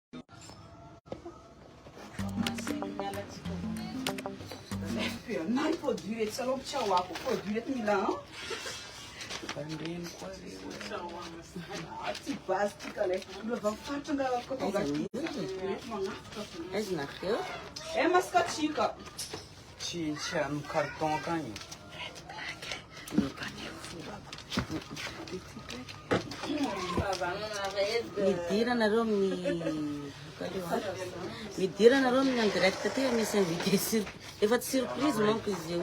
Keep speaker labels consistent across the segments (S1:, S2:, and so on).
S1: Na produit reto aloha tsy ahoako produit reto mila an. Ty base ty ka lay. Mbola avy amin'ny faritra nga coton gasy. Reto magnafitra fo.
S2: Aiza nareo?
S1: Eh masikatsika.
S3: Tsy tsy amin'ny carton akagny.
S2: Midira nareo amin'ny Midira nareo amin'ny en direct aty misy invité sur efa tsy surprise manko izy io.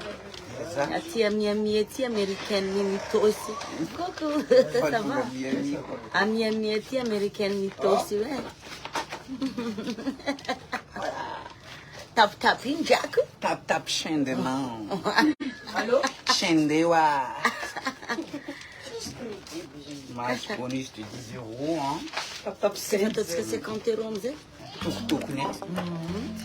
S2: Aty à Miami aty américaine mitosy. Coucou, ça va? À Miami aty américaine mitosy io eh. Tapitapy indrako.
S3: Tap tap chaîne non.
S1: Allô?
S3: Chaîne de wa. Mahazo bonus de 10 euros hein.
S1: Tap tap
S2: Efa ataontsika 50 euros amizay.
S3: Tokotokony eto.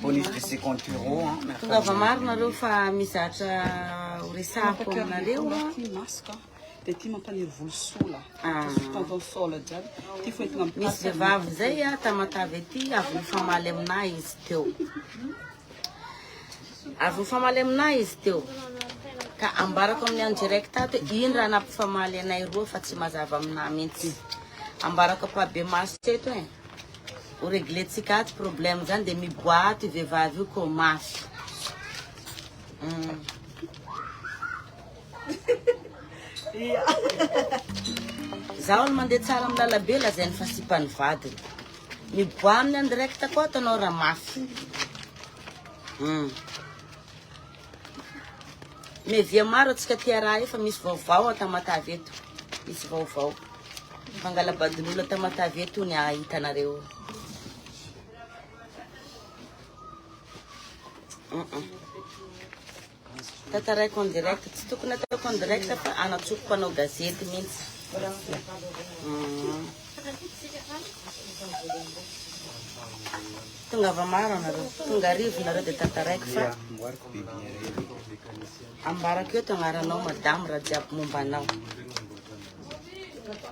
S3: Bonus de 50 euros hein. Miaraka
S2: Tongava
S3: amin'ny-
S2: maro nareo fa mizatra ho resahako aminareo a.
S1: Ty masque de ty mampaniry volo sola.
S2: Ah.
S1: Tonton sola jiaby. Ty foentina amin'ny
S2: Misy vehivavy zay a Tamatave aty avy nifamaly aminahy izy teo. Avy nifamaly aminahy izy teo. Ka ambarako amin'ny en direct ato hoe ino raha nampifamaly anay roa fa tsy mazava aminahy mihitsy. Ambarako ampahibemaso eto e. Ho régler-tsika ato problème zany de miboaha ato io vehivavy io ko mafy. Mm. Zaho no mandeha tsara amin'ny lalabe lazainy fa sipan'ny vadiny. Miboaha amin'ny en direct koa ato anao raha mafy. Mm. Mevia maro antsika tia raha io fa misy vaovao a Tamatave eto. Misy vaovao. Fangalabadin'olona Tamatave eto ny ahitanareo. Mm -mm. Tantaraiko en direct, tsy tokony ataoko en direct fa anatsoko mpanao gazety mihitsy. Mm. Tongava maro anareo, tonga arivo nareo dia tantaraiko fa
S3: Amboariko bebe irery.
S2: ambarako eto agnaranao madame raha jiaby momba anao.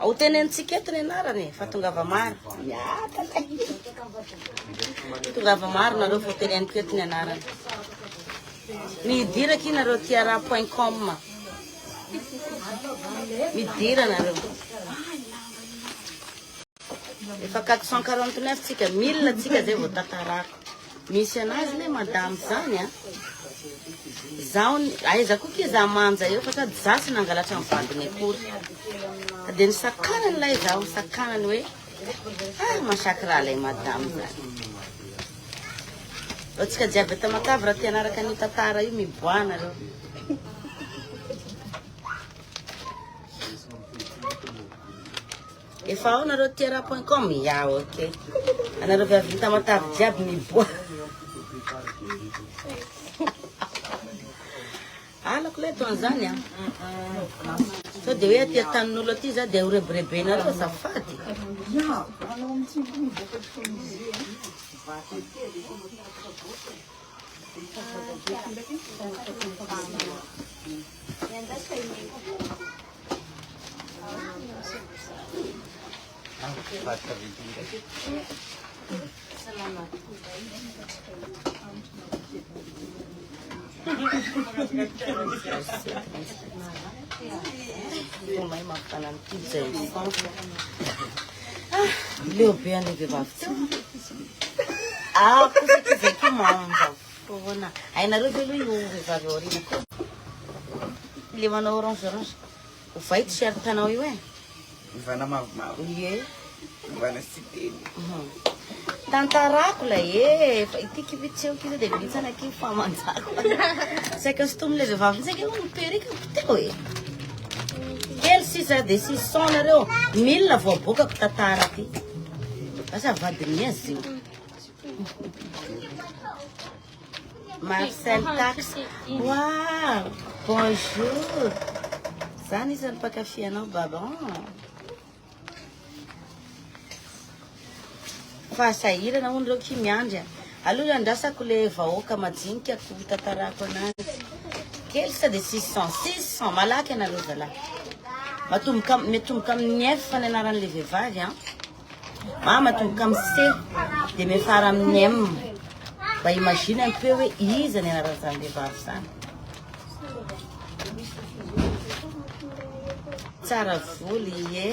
S2: Ho tenenintsika eto ny anarany e, fa tongava maro. Miaka lay. Tongava maro nareo fa ho teneniko eto ny anarany. Midira akia nareo tiara point com. Midira nareo. Efa 449 tsika, 1000 tsika zay vao tantarako. Misy anazy le madame zany a. Zaho aiza koa ki za manja eo fa sady za tsy nangalatra ny vadiny akory. Fa de nisakanany lay zaho, sakanany hoe ah masaky raha lay madame zany. Antsika jiaby a Tamatave raha te hanaraka an'io tantara io miboaha nareo. Efa ao nareo tiara point com? Ya ok. Anareo viavy Tamatave jiaby miboaha. Alako le toa an'izany a. Sao de hoe aty an-tanin'olo aty za de ho rebirebenareo azafady. Vao may mampitana ny pizza io. Ah, leo be an'ilay vehivavy teo. Ah, kosa ty zay koa manja foana. Hainareo ve aloha io vehivavy aoriana koa? Le manao orange orange. Ovay t-shirt anao io e.
S3: Ovana mavomavo.
S2: Ie.
S3: Ovana siteny.
S2: Tantarako lay e, fa ity kibitseo ity zao dia mihitsana aky fa manjaka. Saika sintominy ilay vehivavy mihitsy ange hono perruque teo e. Kely sisa dia 600 nareo, 1000 vao aboakako tantara ty. Asa vadiny azy io. Marcel Tax. Wow, bonjour. Zany isan'ny mpankafy anao baba. Fa sahirana hono reo ki miandry a. Aloha andrasako le vahoaka majinika ko tantarako anazy. Kely sa de 600, 600 malaky anareo zalahy. Matomboka mitomboka amin'ny F ny anaran'le vehivavy an. Ah, matomboka amin'ny C. Dia miafara amin'ny M. Mba imagine un peu hoe iza ny anaran'izany vehivavy izany. Tsara voly ie.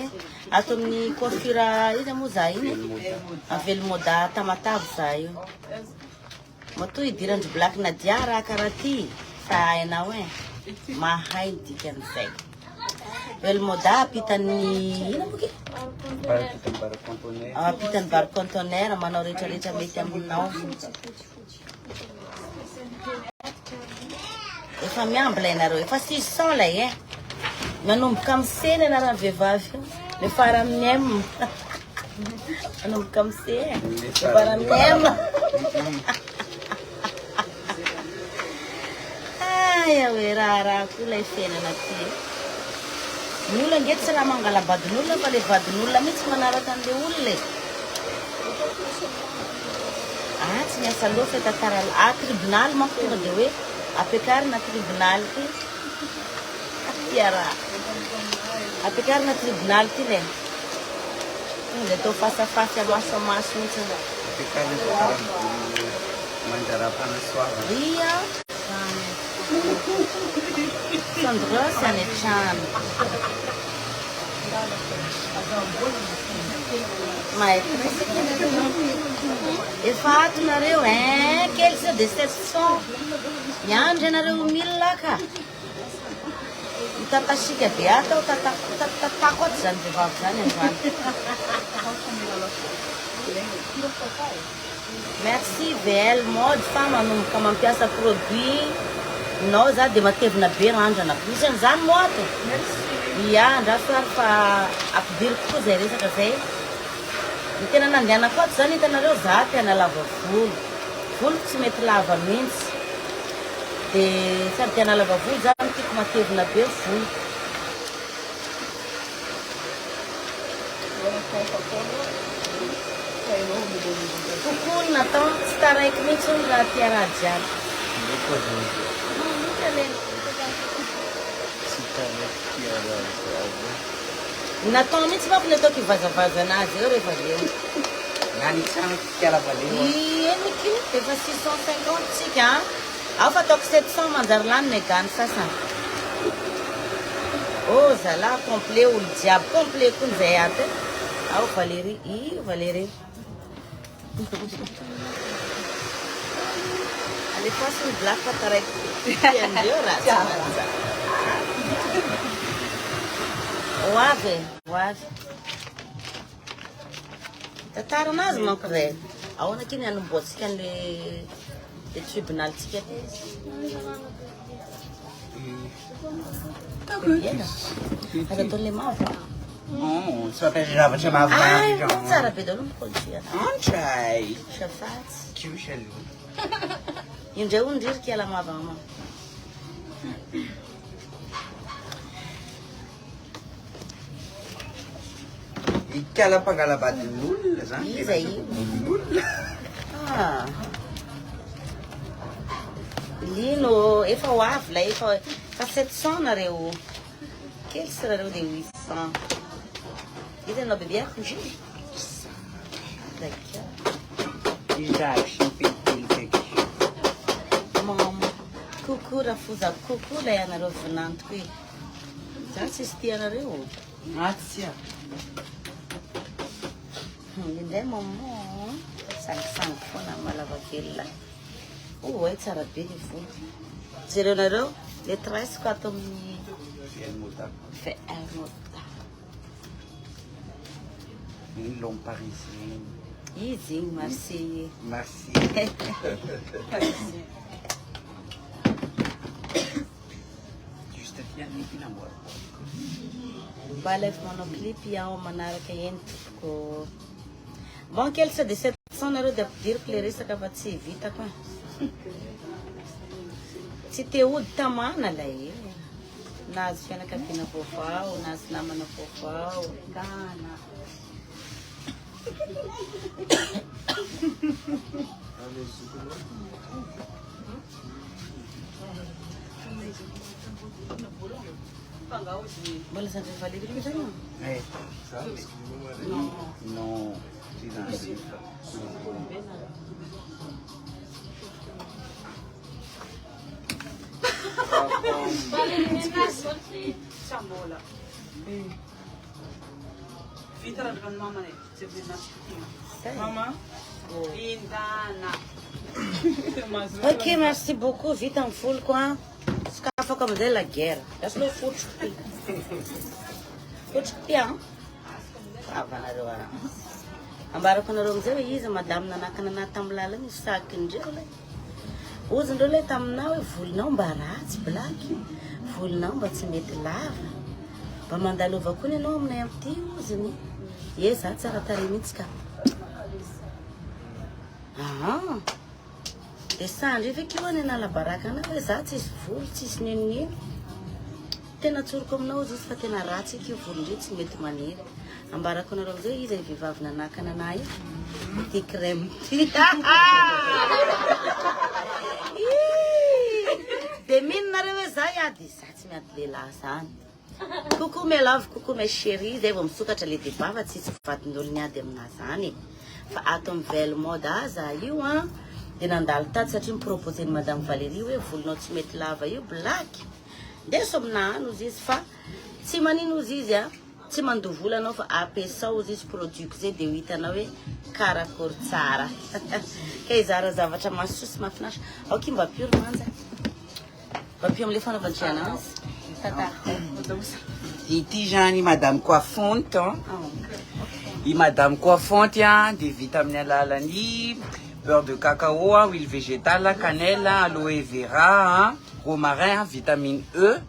S2: Ato amin'ny coiffure iza moa za iny? Avelimoda Tamatave za io. Matoa idiran-dry Black Nadia raha karaha ty fa hainao eh. Mahay ny dikan'izay. Velmoda ampitan'ny ina moa ke? Ampitan'ny bar conteneur manao rehetra rehetra mety aminao. Efa miamby lay nareo, efa 600 lay eh. Manomboka amin'ny C ny anaran'ny vehivavy io. Miafara amin'ny M. Manomboka amin'ny C eh. Miafara amin'ny M. Ay, hoe raharaha koa ilay fiainana ty e. Ny olona ange tsy raha mangala-badin'olona fa le vadin'olona mihitsy manaraka an'le olona e. Ah, tsy miasa loha fa tantara ah, tribonaly manko tonga dia hoe ampiakarina tribonaly ty. Fiaraha. Ampiakarina tribonaly ty le. Tonga dia atao face à face amaso amaso mihitsy.
S3: Ampiakarina tantara manjara-panasoavana.
S2: Ia. Sandros any an-trano. Mahay Efa ato nareo hein, kely sao dia 700. Miandry anareo 1000 ka. Mitatasiaka be ato aho, tatatako ato izany vehivavy izany androany. Merci VL mode fa manomboka mampiasa produit nao za de matevina be randrana. Misy an'izany moa ato? Ia, andraso ary fa ampidiriko koa zay resaka zay. Ny tena nandehanako ato zany hitanareo za te hanalava volo. Voloko tsy mety lava mihitsy. De sady te hanalava volo za no tiako matevina be voloko. Coucou Nathan, tsy taraiky mihitsy hono raha tia raha jiaby.
S3: Tsy taraiky tia raha jiaby.
S2: Nathan mihitsy manko ny ataoko hivazavaza anazy eo rehefa avy eo.
S3: Na ny trano fitiaravana eo.
S2: Eny ko, efa 650 tsika an. Ao fa ataoko 700 manjary lany megane sasany. Oh zala complet olo jiaby complet koa ny zay ato e. Ao Valérie, io Valérie. Alefaso ny black fa taraiky tiandreo raha tsy manjary. Ho avy e, ho avy. Tantara anazy manko zay. Ahoana akia ny hanombohantsika an'le le tribonalintsika ty? Ela. Aza ataon'le mavo.
S3: Non, tsy mampiasa zavatra mavomavo.
S2: Ah, tsara be daholo ny produit.
S3: Antray.
S2: Shafatsy.
S3: Kiosy aloha.
S2: Indray hono ndry ry kiala mavama.
S3: Ikala mpangalabadin'olona zany.
S2: Iza io?
S3: Olona.
S2: Ah. Lino, efa ho avy lay efa fa 700 nareo. Kely sy nareo dia 800. Iza anao bebe ako ndry? D'accord.
S3: Izaky mipelipelika
S2: Mama. Coucou Rafoza, coucou lay anareo vinantiko e. Za tsisy tia anareo.
S1: Atsia.
S2: Indray maman, sangisangy foana malava velona. Oh, ay tsara be le volo. Jereo nareo, le tresse-ko ato amin'ny VR Moda.
S3: Ny l'homme parisien.
S2: Izy igny Marseillais.
S3: Marseillais. Juste aty any ty namboariko.
S2: Mba alefa manao clip iaho manaraka eny tompoko. Bon kely sa de 700 nareo de ampidiriko le resaka fa tsy vitako e. Tsy te hody tamana lay e. Nahazo fianakaviana vaovao, nahazo namana vaovao.
S1: Gana.
S2: Mbola zandry Valérie koa zany io?
S3: Eh. Non, tsy zandry.
S1: Vita raha ny mamana e. Tsy avy Mama. Indana.
S2: Ok, merci beaucoup. Vita ny voloko a. Sokafako amizay la guerre. Lasa aloha fotriko ty. Fotriko ty a. Havanareo a. Ambarako anareo amizay hoe iza madame nanakana anahy tamin'ny lalana io sakindreo lay. Ozindreo lay taminah hoe volonao mba ratsy blaky. Volonao mba tsy mety lava. Mba mandalova koa ny anao aminay amity oziny. Ye za tsara tarehy mihitsy ka. Aa. De sandry ve kio any anala baraka anah hoe za tsisy volo tsisy ninonino. Tena tsoriko aminao izy fa tena ratsy eky io volondry tsy mety maniry. Ambarako anareo amizay iza i vehivavy nanakana anah io. Ty crème ty. De mino nareo hoe za hiady? Za tsy miady lehilahy zany. Coucou mes love, coucou mes chéris, zay vao misokatra le débat fa tsisy vadin'olo niady aminah zany e. Fa ato amin'ny Vel Mode aza io an, de nandalo tato satria mi-proposer-n'i madame Valérie hoe volonao tsy mety lava io blaky. Ndeso aminah any ozy izy fa tsy manino ozy izy a, tsy mandoa vola anao fa ampiasao ozy izy produit-ko zay de ho hitanao hoe karakory tsara. Ka hizara zavatra mahasoa sy mahafinaritra. Aoka mba pure manja. Mba pure amle fanaovan-dry anazy. Tata.
S3: Ity zany madame coiffante an. I madame coiffante an dia vita amin'ny alalan'ny beurre de cacao, an, huile végétale, cannelle, aloe vera, an, romarin, an, vitamine E.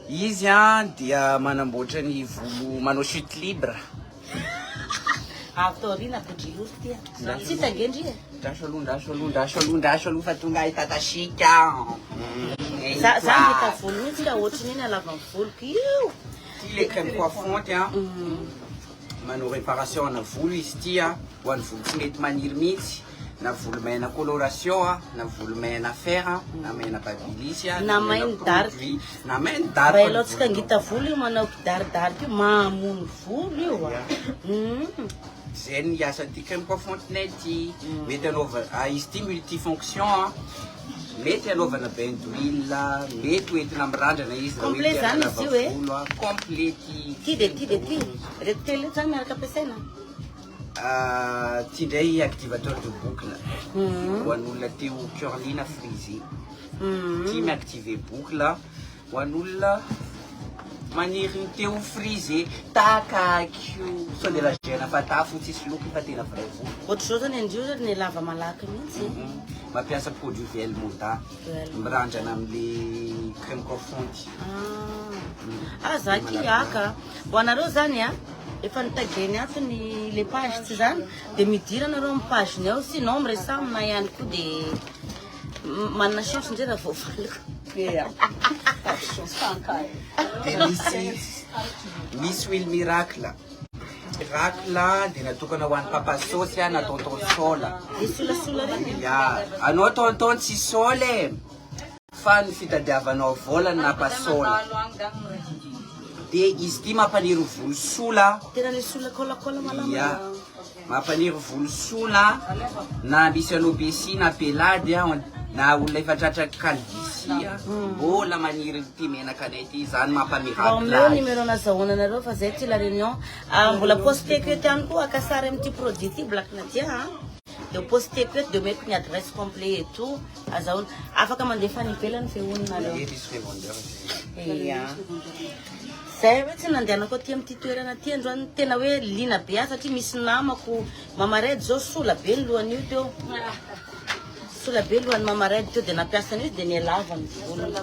S3: Izy an dia manamboatra ny volo manao chute libre.
S2: Avy tao aoriana kodrilory ty a. Tsy hita ange ndry e.
S3: Ndraso aloha, ndraso aloha, ndraso aloha, ndraso aloha fa tonga i Tatashika.
S2: Za za ngita volo mihitsy ka ohatrin'iny halavan'ny voloko io.
S3: Ty le crème coiffante an. Manao réparation ana volo izy ity an. Ho an'ny volo tsy mety maniry mihitsy. Na volo maina coloration an, na volo maina fer an, na maina babyliss an,
S2: Na main dark.
S3: produit, na main dark.
S2: Mba ialaontsika ngita volo io manao kidaridarika io mamono volo io a.
S3: Zay ny asan'ity crème coiffante nay ity. Mety anaova, ah, izy ity multifonction an. Mety anaovana bain d'huile, mety hoentina mirandrana izy raha hoe
S2: Complet
S3: te
S2: zany
S3: hanalava
S2: izy io e.
S3: volo an. Complet ty.
S2: Ty de ty de ty. Reto telo reto zany miaraka ampiasaina.
S3: Ah, ty indray activateur de boucle. Ho an'olona te ho curly na frisé. Ty mi-activer boucle. Ho an'olona maniry ny te ho frisé. Takakio. Sao de lazaina fa tafo tsisy loko fa tena vrai volo.
S2: Ohatr'izao zany andrio zany ny lava malaky mihitsy.
S3: Mampiasa produit VL Moda.
S2: VL.
S3: Mirandrana am'le crème coiffante.
S2: Ah, za ki aka. Ho anareo zany a, efa nitageny ato ny le page tsy zany, de midira anareo amin'ny page-ny ao, sinon miresaha aminay ihany koa de manana chance ndre raha voavaliko.
S3: De misy misy huile miracle. Miracle de natokana ho an'ny papa sauce na tonton sola.
S2: De solasola regny.
S3: Ya, anao tonton tsy sola e. Fa ny fitadiavanao vola no nampasola. De izy ty mampaniry volo sola.
S2: Tena le sola kôlakôla malama.
S3: Ya, mampaniry volo sola na misy alopécie na pelade a, na olona efa tratra calvitie a, mbola maniry ty menaka anay ty, zany
S2: Mba
S3: mampamiracle
S2: omeo
S3: azy.
S2: numéro nazahoana anareo fa zay ty La Réunion. Ah, mbola posteko eto ihany koa aka sary amin'ity produit ty Black Nadia. a. De posteko eto de omeko ny adresse complet et tout. Azahoana. Afaka mandefa any ivelany ve hono nareo?
S3: Ie, misy revendeur zay.
S2: Ia. Zay hoe tsy nandehanako aty amin'ity toerana aty androany tena hoe liana be ahy satria misy namako Mama Red zao sola be ny lohan'io teo. Sola be lohan'ny Mama Red teo de nampiasa an'io de nialava ny volony.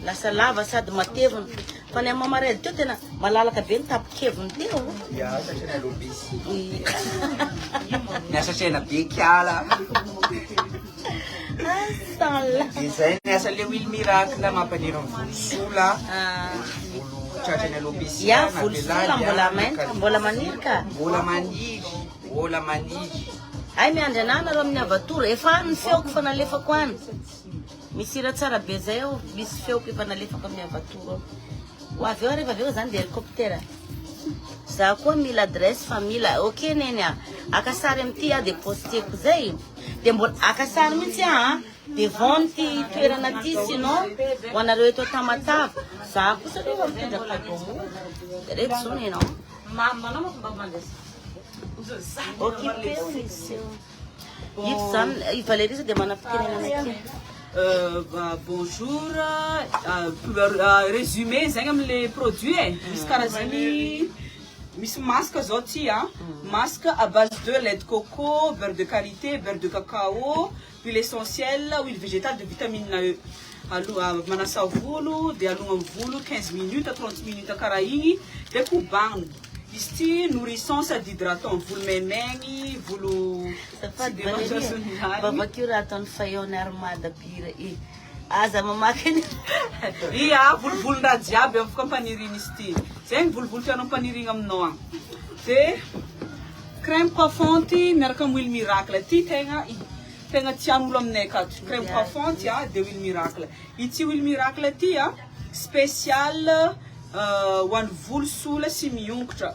S2: Lasa lava sady matevina. Fa ny amin'ny Mama Red teo tena malalaka be ny tapokeviny teo.
S3: Ya, satria ny alopécie.
S2: Ia.
S3: Miasa saina be kiala.
S2: Asala.
S3: De zay ny asa le huile miracle mampaniry ny volo sola.
S2: Ah.
S3: Volo tratra ny alopécie.
S2: Ya,
S3: na
S2: volo
S3: pelade,
S2: sola mbola
S3: na
S2: mainty,
S3: calvitie.
S2: mbola maniry ka.
S3: Mbola maniry, mbola maniry.
S2: Ay miandry anahy nareo amin'ny avatoro. Efa any ny feoko fa nalefako any. Misy hira tsara be zay ao, misy feoko efa nalefako amin'ny avatoro ao. Ho avy eo rehefa avy eo zany de hélicoptère. Za koa mila adresse fa mila. Ok neny a. Aka sary amity aho de posteko zay. De mbola aka sary mihitsy aho a. Devant ty toerana ty sinon ho anareo eto Tamatave. Za kosa aloha efa mitondra cadeau moa. Reto zao nenao.
S1: Mamanao manko mba mandraisa.
S2: Occupé hoy izy io. Ito zany i Valérie sao dia manana fitenenana kely.
S1: Bah, bonjour. Résumé zegny amle produit e. Misy karazany misy masque zao ty a. Masque à base de lait de coco, beurre de karité, beurre de cacao, huile essentielle, huile végétale de vitamine E. Aloha manasa volo de alogna amin'ny volo 15 minutes 30 minutes karaha igny de kobagnina. Izy ty nourrissant sady hydratant, volo maimaigny, volo tsy
S2: Azafady
S1: de
S2: Valérie,
S1: mahazo
S2: mba vakio raha ataon'ny Fayonne Armada pire i. Aza mamaky any.
S1: Ia, volovolon-draha jiaby afaka ampanirina izy ty. Zegny volovolo tianao ampanirina aminao agny. De crème coiffante miaraka amin'ny huile miracle. Ty tegna tian'olo aminay akato. Crème coiffante a, de huile miracle. Ity huile miracle ty a, spécial ho an'ny volo sola sy miongotra.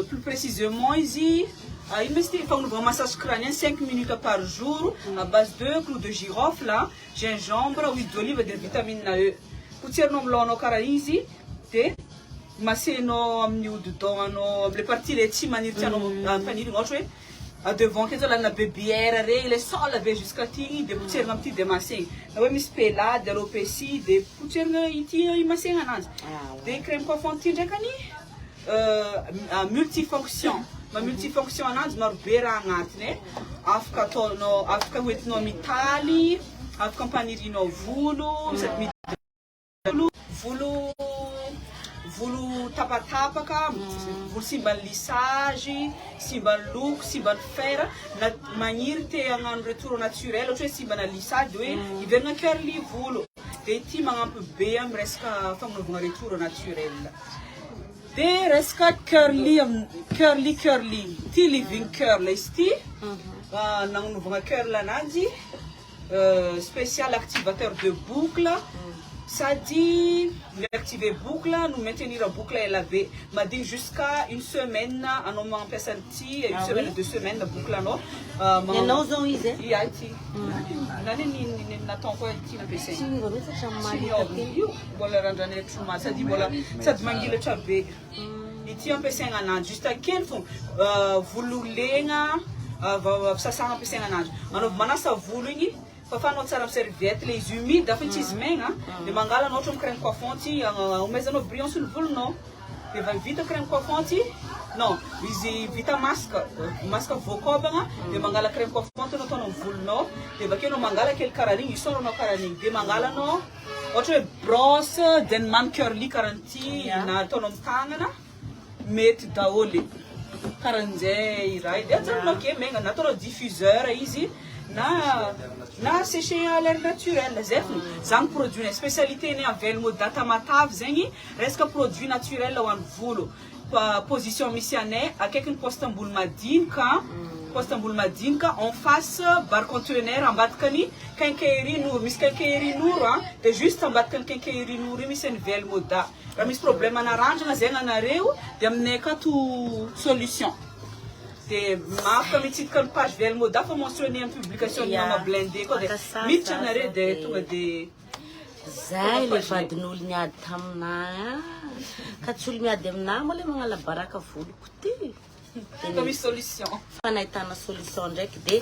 S1: Plus précisément izy, ino ma izy ty? Fagnanovana massage crânien 5 minutes par jour à base de clou de girofle, gingembre, huile d'olive de vitamine E. Potserinao amin'ny lohanao karaha izy de masenao amin'ny hodi-dohanao am'le partie le tsy maniry tianao ampanirina, ohatra hoe a devant ke zao lalana bebière regny le sola be jusqu'à ty igny de potserina amity de masegny, na hoe misy pelade, alopécie, de potserina ity imasegna ananjy. De crème coiffante ty ndraikany multifonction, ma multifonction ananjy marobe raha agnatiny e, afaka ataonao, afaka hoentinao mitaly, afaka ampanirinao volo sady volo tapatapaka, volo simban'ny lissage, simban'ny loko, simban'ny fer, na magniry te hagnano retour naturel, ohatra hoe simbana lissage de hoe hiverina curly volo, de ity magnampy be amy resaka fagnanovana retour naturel. De resaka curly, curly ty leave-in curl izy ty, nagnanovana curl ananjy, spécial activateur de boucle sady mi-activer boucle no maintenir boucle ela be, madigny jusqu'à une semaine anao mampiasa an'ity, une
S2: Ah
S1: semaine,
S2: oui?
S1: 2 semaines boucle anao.
S2: Ny anao zao izy e?
S1: Ia, ty nany ny natao koa ty nampiasaina.
S2: Tsy miova mihitsy hatramin'ny
S1: Tsy
S2: mahita
S1: miova
S2: tena.
S1: Io mbola randranetro ma sady mbola sady mangilatra be ity ampiasaigna ananjy, juste kely fo volo legna sasagna ampiasaigna ananjy, anao manasa volo igny, fafanao tsara amy serviette le izy humide fa tsy izy maigna, de mangala anao ohatra amy crème coiffante omezanao brillance ny volonao, de va vita crème coiffante, non, izy vita masque voakobagna, de mangala crème coiffante anao ataonao amy volonao, de bakeo anao mangala kely karaha igny, isaoranao karaha igny, de mangala anao ohatra hoe brosse Denman curly karaha na ataonao amy tagnana, mety daholy karahan'zay raha de ajanonao ake maigna, na ataonao diffuseur izy na séché à l'air naturel zay fo. Zany produit nay spécialité nay avelogno Tamatave zegny, resaka produit naturel ho an'ny volo. Position misy anay akaiky ny poste ambony madinika, poste ambony madinika en face bar conteneur, ambadikany quincaillerie Noro, misy quincaillerie Noro a, de juste ambadikany quincaillerie Noro io misy any VL Moda. Raha misy problème ana randrana zegny anareo de aminay akato solution, de afaka mitsidika ny page VL Moda fa mentionné amin'ny publication ny Mama Blindé koa, de
S2: Makasasa
S1: miditra anareo de
S2: zao
S1: tonga de
S2: Zay le vadin'olo niady taminay ka tsy olo miady aminahy moa le magnala baraka voloko ty.
S1: Fa misy solution.
S2: Fa nahitana solution ndraiky, de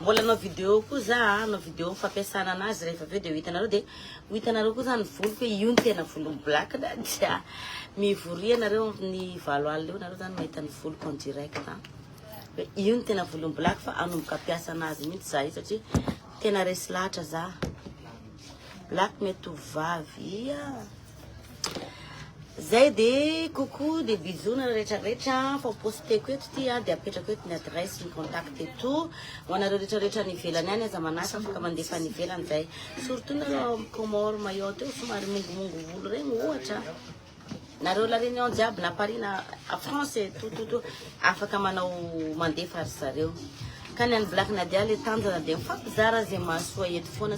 S2: mbola anao vidéo koa za, anao vidéo fampiasana anazy rehefa aveo, de ho hitanareo, de ho hitanareo koa zany voloko hoe io ny tena volo Black na dia mivoria nareo amin'ny 8 alina eo nareo zany mahita ny voloko en direct a, hoe io ny tena volony Black, fa anomboka ampiasa anazy mihitsy za io satria tena resy lahatra za. Black mety ho vavy ia zay. De coucou, de bisous nareo rehetrarehetra, fa posteko eto ty a, de apetrako eto ny adresse, ny contact et tout ho anareo rehetrarehetra ny ivelany any. Aza manasa, afaka mandefa any ivelany zay, surtout nareo amy Comore, Mayotte eo somary mongomongo volo regny, ohatra nareo La Réunion jiaby, na Paris na a France, tout tout tout, afaka manao mandefa ry zareo. Ka ny any Black Nadia le tanjana de mifampizara zay mahasoa eto foana.